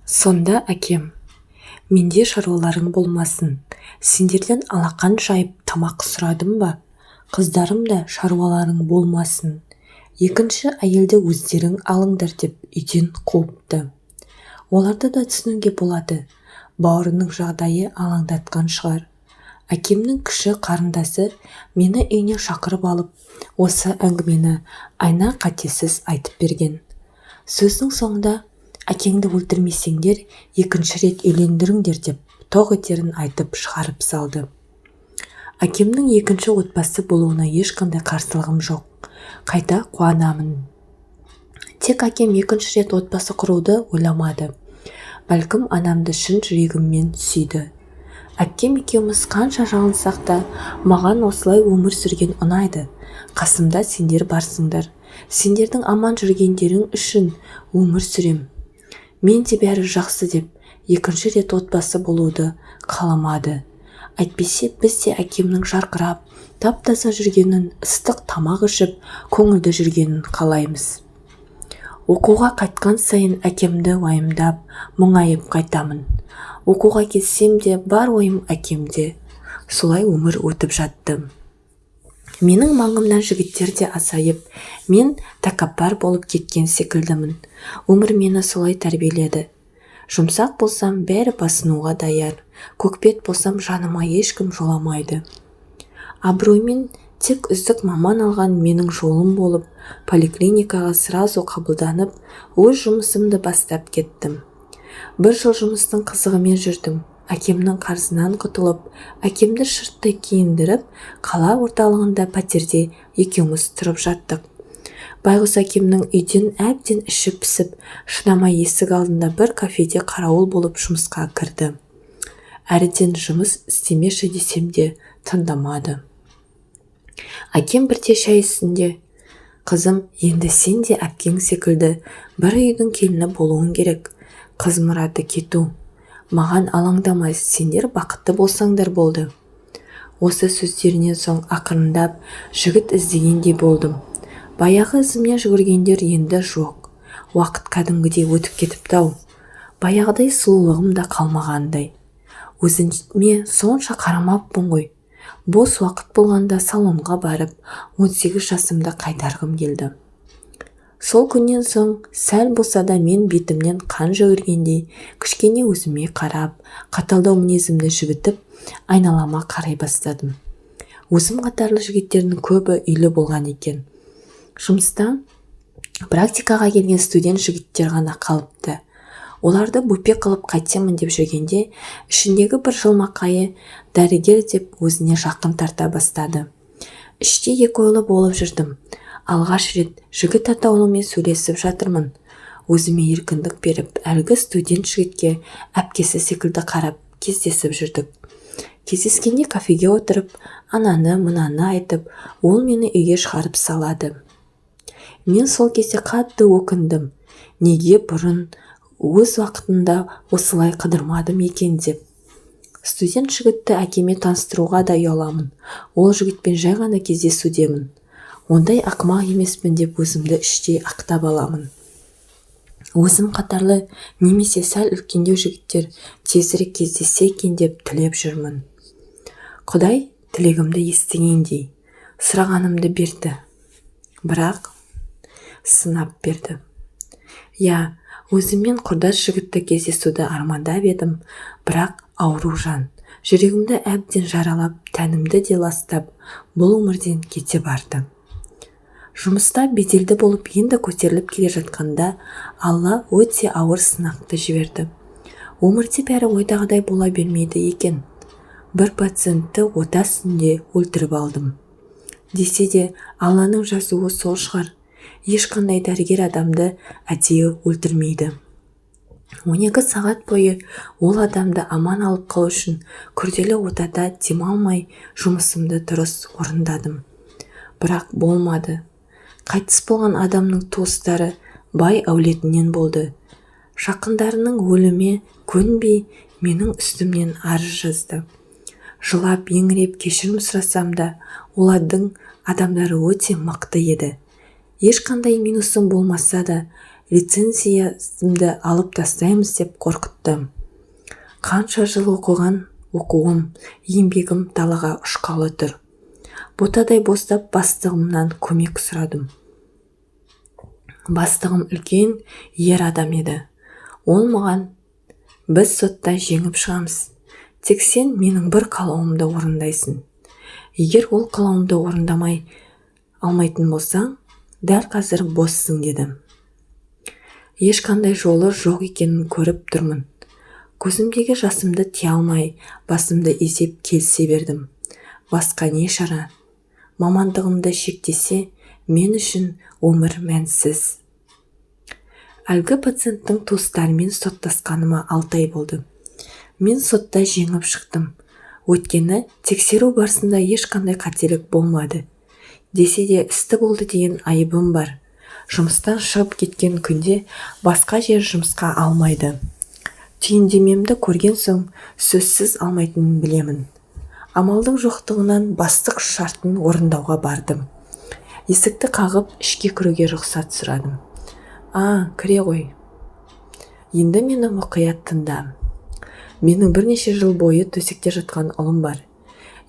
Сонда әкем: «Менде шаруаларың болмасын, сендерден алақан жайып тамақ сұрадым ба? Қыздарым да шаруаларың болмасын. Екінші әйелді өздерің алыңдар», – деп үйден қуыпты. Оларды да түсінуге болады. Бауырының жағдайы алаңдатқан шығар. Әкемнің кіші қарындасы мені үйіне шақырып алып, осы әңгімені айна қатесіз айтып берген. Сөзінің соңында: «Әкеңді өлтірмесеңдер, екінші рет үйлендіріңдер», – деп тоқ етерін айтып шығарып салды. Әкемнің екінші отбасы болуына ешқандай қарсылығым жоқ, қайта қуанамын. Тек әкем екінші рет отбасы құруды ойламады. Бәлкім, анамды шын жүрегімен сүйді. Әпкем екеуміз қанша жалынсақ та, «Маған осылай өмір сүрген ұнайды, қасымда сендер барсыңдар, сендердің аман жүргендерің үшін өмір сүрем, менде бәрі жақсы», – деп екінші рет отбасы болуды қаламады. Әйтпесе біз де әкемнің жарқырап, тап-таза жүргенін, ыстық тамақ ішіп, көңілді жүргенін қалаймыз. Оқуға қайтқан сайын әкемді уайымдап, мұңайып қайтамын. Оқуға кетсем де, бар ойым әкемде. Солай өмір өтіп жатты. Менің маңымнан жігіттер де азайып, мен тәкаппар болып кеткен секілдімін. Өмір мені солай тәрбиеледі. Жұмсақ болсам, бәрі басынуға даяр, көкбет болсам, жаныма ешкім жоламайды. Абыроймен тек үздік маман алған менің жолым болып, поликлиникаға сразу қабылданып, өз жұмысымды бастап кеттім. Бір жыл жұмыстың қызығымен жүрдім. Әкемнің қарызынан құтылып, әкемді шырттай киіндіріп, қала орталығында пәтерде екеуміз тұрып жаттық. Байғұс әкемнің үйден әбден іші пісіп, шыдамай есік алдында бір кафеде қарауыл болып жұмысқа кірді. Әріден жұмыс істемеші десем де, тыңдамады. Әкем бірде шай үстінде: «Қызым, енді сен де әпкең секілді бір үйдің келіні болуың керек. Қыз мұраты кету. Маған алаңдама, сендер бақытты болсаңдар болды». Осы сөздерінен соң ақырындап жігіт іздегендей болдым. Баяғы ізімнен жүгіргендер енді жоқ. Уақыт кәдімгідей өтіп кетіпті-ау. Баяғыдай сұлулығым да қалмағандай. Өзіме сонша қарамаппын ғой. Бос уақыт болғанда салонға барып, 18 жасымды қайтарғым келді. Сол күннен соң сәл болса да мен бетімнен қан жүгіргендей кішкене өзіме қарап, қаталдау мінезімді жібітіп, айналама қарай бастадым. Өзім қатарлы жігіттердің көбі үйлі болған екен. Жұмыста практикаға келген студент жігіттер ғана қалыпты. Оларды бөпе қылып қайтемін деп жүргенде, ішіндегі бір жылмақайы дәрігер деп өзіне жақын тарта бастады. Іштей екі ойлы болып жүрдім. Алғаш рет жігіт атаулымен сөйлесіп жатырмын. Өзіме еркіндік беріп, әлгі студент жігітке әпкесі секілді қарап кездесіп жүрдік. Кездескенде кафеге отырып, ананы мынаны айтып, ол мені үйге шығарып салады. Мен сол кезде қатты өкіндім, неге бұрын өз уақытында осылай қыдырмадым екен деп. Студент жігітті әкеме таныстыруға да ұяламын. Ол жігітпен жай ғана кездесудемін, ондай ақымақ емеспін деп өзімді іштей ақтап аламын. Өзім қатарлы немесе сәл үлкендеу жігіттер тезірек кездессе екен деп тілеп жүрмін. Құдай тілегімді естігендей, сұрағанымды берді, бірақ сынап берді. Иә, өзіммен құрдас жігітті кездесуді армандап едім, бірақ ауру жан жүрегімді әбден жаралап, тәнімді де ластап, бұл өмірден кете барды. Жұмыста беделді болып, енді көтеріліп келе жатқанда Алла өте ауыр сынақты жіберді. Өмірде бәрі ойдағыдай бола бермейді екен. Бір пациентті ота үстінде өлтіріп алдым. Десе де, Алланың жазуы сол шығар. Ешқандай дәрігер адамды әдейі өлтірмейді. 12 сағат бойы ол адамды аман алып қалу үшін күрделі отада демалмай жұмысымды дұрыс орындадым. Бірақ болмады. Қайтыс болған адамның туыстары бай әулетінен болды. Жақындарының өліме көнбей, менің үстімнен арыз жазды. Жылап, еңіреп кешірім сұрасам да, олардың адамдары өте мықты еді. Ешқандай минусым болмаса да, Лицензиямды алып тастаймыз деп қорқытты. Қанша жыл оқыған оқуым, еңбегім далаға ұшқалы тұр. Ботадай боздап бастығымнан көмек сұрадым. Бастығым үлкен ер адам еді. Ол маған: «Біз сотта жеңіп шығамыз. Тек сен менің бір қалауымды орындайсың. Егер ол қалауымды орындамай алмайтын болсаң, дәл қазір боссың», – деді. Ешқандай жолы жоқ екенін көріп тұрмын. Көзімдегі жасымды тия алмай, басымды изеп келісе бердім. Басқа не шара? Мамандығымды шектесе, мен үшін өмір мәнсіз. Әлгі пациенттің туыстарымен соттасқаныма 6 ай болды. Мен сотта жеңіп шықтым. Өйткені тексеру барысында ешқандай қателік болмады. Десе де, істі болды деген айыбым бар. Жұмыстан шығып кеткен күнде басқа жер жұмысқа алмайды. Түйіндемемді көрген соң сөзсіз алмайтынын білемін. Амалдың жоқтығынан бастық шартын орындауға бардым. Есікті қағып, ішке кіруге рұқсат сұрадым. «А, кіре ғой. Енді мені мұқият тыңда. Менің бірнеше жыл бойы төсекте жатқан ұлым бар.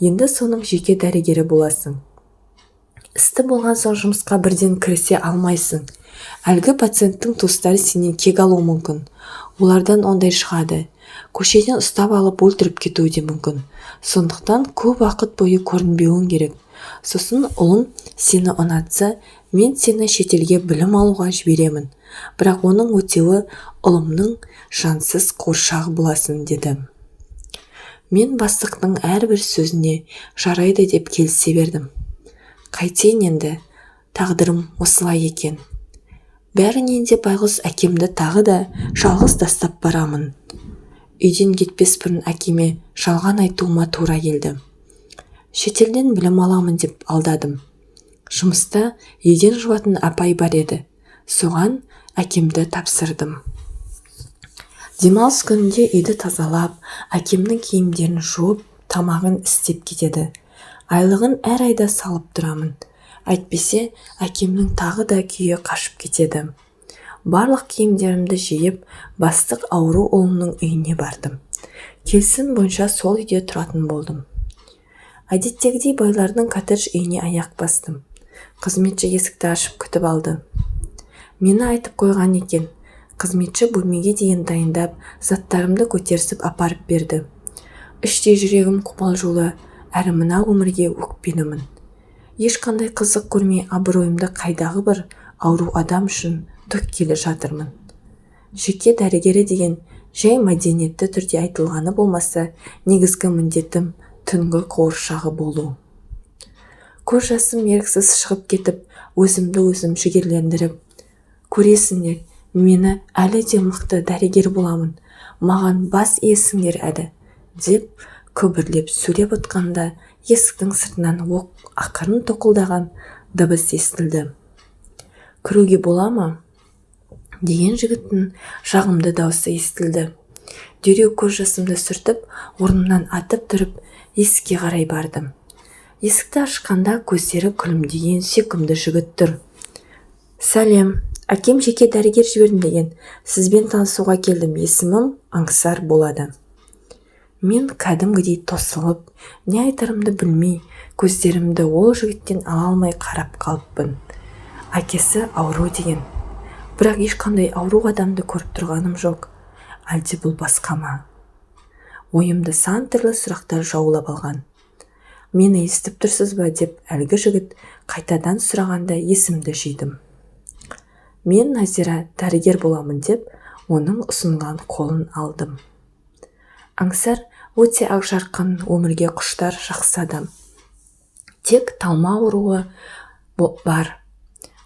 Енді соның жеке дәрігері боласың. Істі болған соң жұмысқа бірден кірісе алмайсың. Әлгі пациенттің туыстары сенен кек алуы мүмкін. Олардан ондай шығады. Көшеден ұстап алып өлтіріп кетуі де мүмкін. Сондықтан көп уақыт бойы көрінбеуің керек. Сосын ұлым сені ұнатса, мен сені шетелге білім алуға жіберемін. Бірақ оның өтеуі ұлымның жансыз қуыршағы боласың», – деді. Мен бастықтың әрбір сөзіне жарайды деп келісе бердім. Қайтейін енді, тағдырым осылай екен. Бәрінен де байғұс әкемді тағы да жалғыз тастап барамын. Үйден кетпес бұрын әкеме жалған айтуыма тура келді. Шетелден білім аламын деп алдадым. Жұмыста еден жуатын апай бар еді. Соған әкемді тапсырдым. Демалыс күнінде үйді тазалап, әкемнің киімдерін жуып, тамағын істеп кетеді. Айлығын әр айда салып тұрамын. Әйтпесе әкемнің тағы да күйі қашып кетеді. Барлық киімдерімді жиып, бастық ауру ұлымның үйіне бардым. Келісім бойынша сол үйде тұратын болдым. Әдеттегідей байлардың коттедж үйіне аяқ бастым. Қызметші есікті ашып күтіп алды. Мені айтып қойған екен. Қызметші бөлмеге дейін дайындап, заттарымды көтерісіп апарып берді. Іштей жүрегім қобалжулы, әрі мына өмірге өкпелімін. Ешқандай қызық көрмей, абыройымды қайдағы бір ауру адам үшін төккелі жатырмын. Жеке дәрігері деген жай мәдениетті түрде айтылғаны болмаса, негізгі міндетім түнгі қуыршағы болу. Көз жасым еріксіз шығып кетіп, өзімді өзім жігерлендіріп: «Көресіңдер, мені, әлі де мықты дәрігер боламын, маған бас иесіңдер әлі», – деп күбірлеп сөйлеп отқанда, есіктің сыртынан оқ ақырын тоқылдаған дыбыс естілді. «Кіруге бола ма?» деген жігіттің жағымды даусы естілді. Дереу көз жасымды сүртіп, орнымнан атып тұрып, есікке қарай бардым. Есікті ашқанда көздері күлімдеген сүйкімді жігіт тұр. «Сәлем, әкем жеке дәрігер жібердім деген. Сізбен танысуға келдім. Есімім Аңсар болады». Мен кәдімгідей тосылып, не айтарымды білмей, көздерімді ол жігіттен ала алмай қарап қалыппын. Әкесі ауру деген. Бірақ ешқандай ауру адамды көріп тұрғаным жоқ. Әлде бұл басқа ма? Ойымды сан түрлі сұрақтар жаулап алған. «Мені естіп тұрсыз ба?» деп әлгі жігіт қайтадан сұрағанда есімді жидым. «Мен Назира, дәрігер боламын», – деп оның ұсынған қолын алдым. Аңсар өте ақжарқын, өмірге құштар, жақсы адам. Тек талма ауруы бар.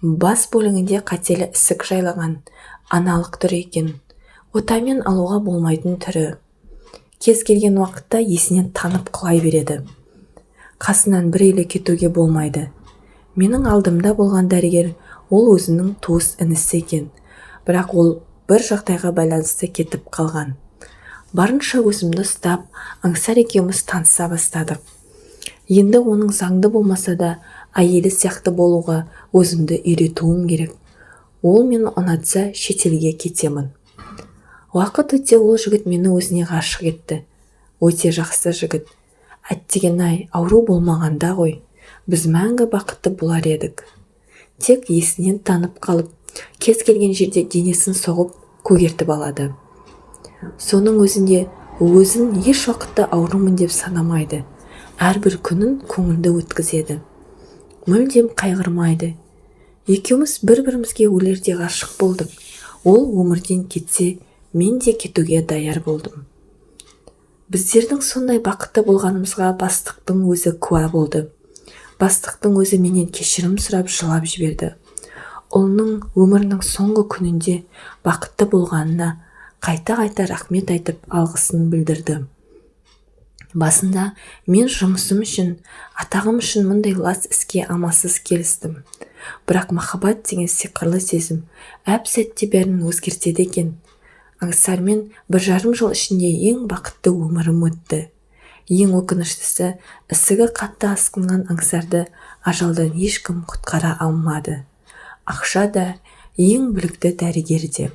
Бас бөлігінде қатерлі ісік жайлаған, аналық түрі екен. Отамен алуға болмайтын түрі. Кез келген уақытта есінен танып құлай береді. Қасынан бір елі кетуге болмайды. Менің алдымда болған дәрігер ол өзінің туыс інісі екен. Бірақ ол бір жағдайға байланысты кетіп қалған. Барынша өзімді ұстап, Аңсар екеуміз таныса бастадық. Енді оның заңды болмаса да әйелі сияқты болуға өзімді үйретуім керек. Ол мені ұнатса, шетелге кетемін. Уақыт өте ол жігіт мені өзіне ғашық етті. Өте жақсы жігіт. Әттеген-ай, ауру болмағанда ғой, біз мәңгі бақытты болар едік. Тек есінен танып қалып, кез келген жерде денесін соғып, көгертіп алады. Соның өзінде өзін еш уақытта аурумын деп санамайды. Әрбір күнін көңілді өткізеді. Мүлдем қайғырмайды. Екеуміз бір-бірімізге өлердей ғашық болдық. Ол өмірден кетсе, мен де кетуге даяр болдым. Біздердің сондай бақытты болғанымызға бастықтың өзі куә болды. Бастықтың өзі менен кешірім сұрап жылап жіберді. Ұлының өмірінің соңғы күнінде бақытты болғанына қайта-қайта рахмет айтып алғысын білдірді. Басында мен жұмысым үшін, атағым үшін мұндай лас іске амалсыз келістім. Бірақ махаббат деген сиқырлы сезім әп-сәтте бәрін өзгертеді екен. Аңсармен 1,5 жыл ішінде ең бақытты өмірім өтті. Ең өкініштісі, ісігі қатты асқынған Аңсарды ажалдан ешкім құтқара алмады. Ақша да, ең білікті дәрігер де.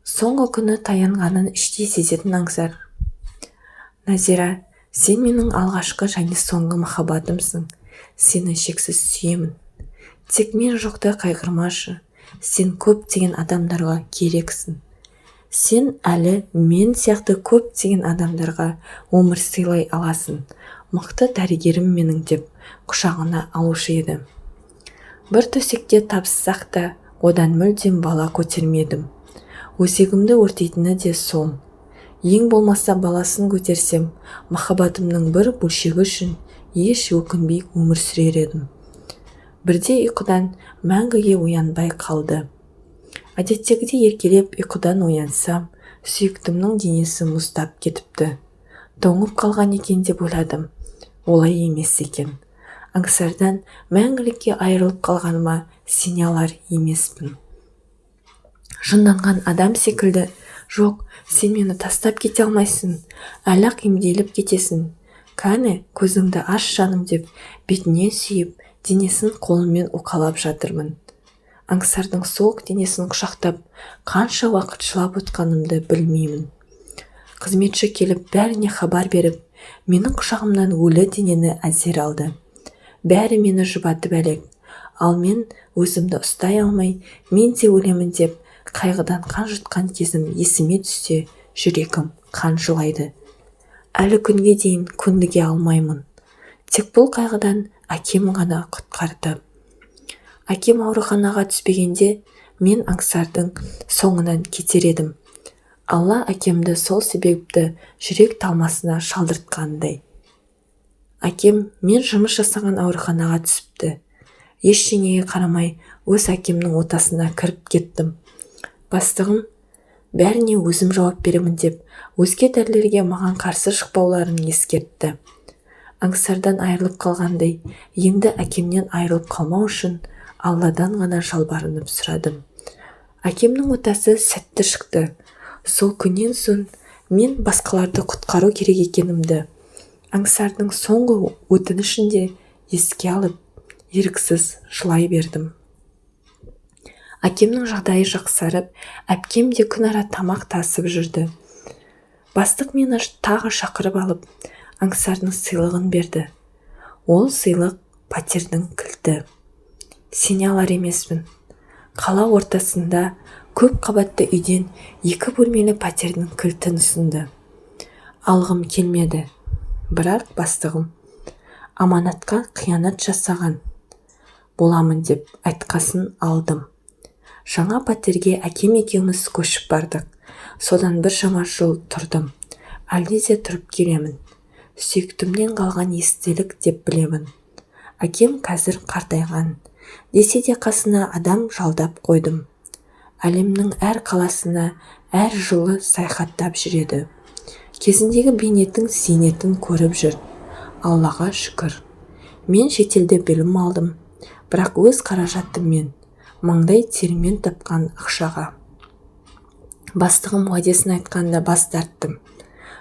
Соңғы күні таянғанын іштей сезетін Аңсар: Назира, сен менің алғашқы және соңғы махаббатымсың. Сені шексіз сүйемін. Тек мен жоқта қайғырмашы. Сен көптеген адамдарға керексің. Сен әлі мен сияқты көптеген адамдарға өмір сыйлай аласың. Мықты дәрігерім менің, деп құшағына алушы еді. Бір төсекте табыссақ та, одан мүлдем бала көтермедім. Өзегімді өртейтіні де сол. Ең болмаса баласын көтерсем, махаббатымның бір бөлшегі үшін еш өкінбей өмір сүрер едім. Бірде ұйқыдан мәңгіге оянбай қалды. Әдеттегідей еркелеп ұйқыдан оянсам, сүйіктімнің денесі мұздап кетіпті. Тоңып қалған екен деп ойладым. Олай емес екен. Аңсардан мәңгілікке айырылып қалғаныма сене алар емеспін. Жынданған адам секілді: жоқ, сен мені тастап кете алмайсың, әлі-ақ емделіп кетесің. Кәне, көзіңді аш, жаным, деп бетінен сүйіп, денесін қолыммен уқалап жатырмын. Аңсардың суық денесін құшақтап, қанша уақыт жылап отқанымды білмеймін. Қызметші келіп бәріне хабар беріп, менің құшағымнан өлі денені әзер алды. Бәрі мені жұбатып әлек. Ал мен өзімді ұстай алмай, мен де өлемін деп қайғыдан қан жұтқан кезім есіме түссе, жүрегім қан жылайды. Әлі күнге дейін көндіге алмаймын. Тек бұл қайғыдан әкем ғана құтқарды. Әкем ауруханаға түспегенде, мен Аңсардың соңынан кетер едім. Алла әкемді сол себепті жүрек талмасына шалдыртқандай. Әкем мен жұмыс жасаған ауруханаға түсіпті. Ештеңеге қарамай өз әкемнің отасына кіріп кеттім. Бастығым бәріне өзім жауап беремін деп, өзге дәрілерге маған қарсы шықпауларын ескертті. Аңсардан айырылып қалғандай, енді әкемнен айырылып қалмау үшін Алладан ғана жалбарынып сұрадым. Әкемнің отасы сәтті шықты. Сол күннен соң мен басқаларды құтқару керек екенімді, Аңсардың соңғы өтінішін де еске алып, еріксіз жылай бердім. Әкемнің жағдайы жақсарып, әпкем де күн ара тамақ тасып жүрді. Бастық мені тағы шақырып алып, Аңсардың сыйлығын берді. Ол сыйлық пәтердің кілті. Сене алар емеспін. Қала ортасында көп қабатты үйден 2 бөлмелі пәтердің кілтін ұсынды. Алғым келмеді. Бірақ бастығым аманатқа қиянат жасаған боламын деп айтқасын алдым. Жаңа пәтерге әкем екеуміз көшіп бардық. Содан біршама жыл тұрдым. Әлде де тұрып келемін. Сүйіктімнен қалған естелік деп білемін. Әкем қазір қартайған. Десе де қасына адам жалдап қойдым. Әлемнің әр қаласына әр жылы саяхаттап жүреді. Кезіндегі бейнеттің зейнетін көріп жүр. Аллаға шүкір. Мен шетелде білім алдым, бірақ өз қаражатыммен, маңдай теріммен тапқан ақшаға. Бастығым уәдесін айтқанда бас тарттым.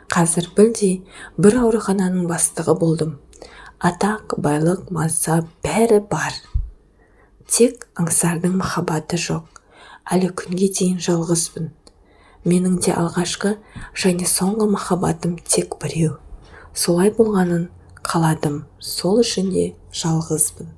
Қазір білдей бір аурухананың бастығы болдым. Атақ, байлық, мансап бәрі бар. Тек Аңсардың махаббаты жоқ. Әлі күнге дейін жалғызбын. Менің де алғашқы және соңғы махаббатым тек біреу. Солай болғанын қаладым, сол үшін де жалғызбын.